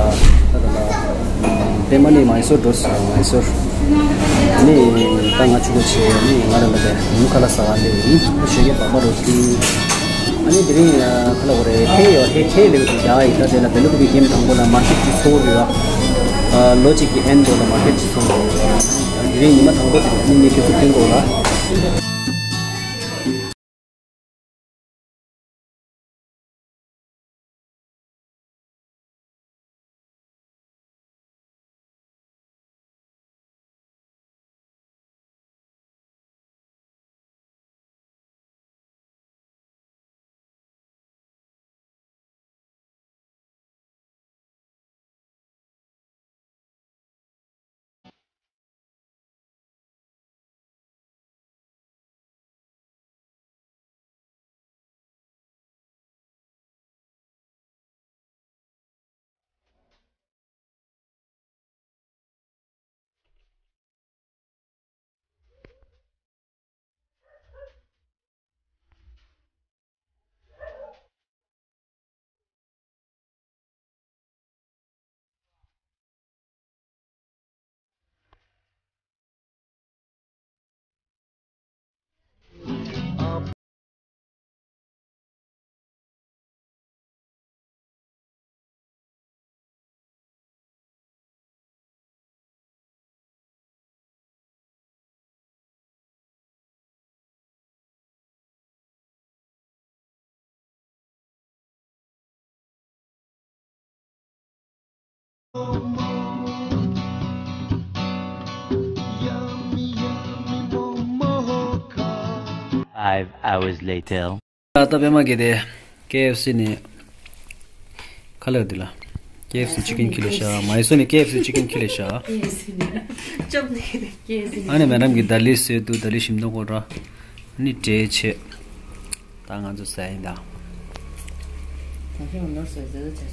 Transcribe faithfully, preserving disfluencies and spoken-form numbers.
ད་ལྟ་ལ་པད་མ་ནི་མའི་སོར་འགྲོ་སོང་། མའི་སོར། ནི་ད་ང་ཆུ་གོ་ཆེ་ནི་ང་ར་ལ་བས་ནུ་ཁ་ལ་ཟ་བ་ལེ་ཡིན། ཞོགས་ཀས་བག་མ་རོ་ཀི། ཨ་ནི་དེ་རིང་ཁ་ལ་འོ་རེ་ཧེ་ཡོ་ཧེ་ཧེ་ལེ་གི་རྒྱ་ཡི་ད་དེ་ལ་བེ་ལུ་གི་གེམ་དང་པོ་ལ་མར་ཀེཊ་གི་ཚོ་རེ་ཡོ། ལོ་གཅིག་གི་ཨེན་དོ་ལ་མར་ཀེཊ་གི་ཚོ་རེ་ཡོ། དེ་རིང་ཉི་མ་དང་པོ་དེ་ནི་ངས་ཁྱོད་ཚོ་ཕན་གོ་ལ། Five hours later. ད་ལྟ་པད་མ་གི་དེ་ཀེ་ཨེཕ་སི་ནས་ཁ་ལག་འདི་ལ་ཀེ་ཨེཕ་སི་ཅི་ཀན་ཁྱེར་ལེ་ཤ། མའི་སོར་ནས་ཀེ་ཨེཕ་སི་ཅི་ཀན་ཁྱེར་ལེ་ཤ། ཨ་ནི་མེ་ཌམ་གི་དལ་ལི་ཟེར་འདུག་དལ་ལི་ཞིམ་མདོག་ཁ་ར། ཨ་ནི་འབྲས་ཆེ། ད་ང་ཚོ་ཟ་ཡིན་ད།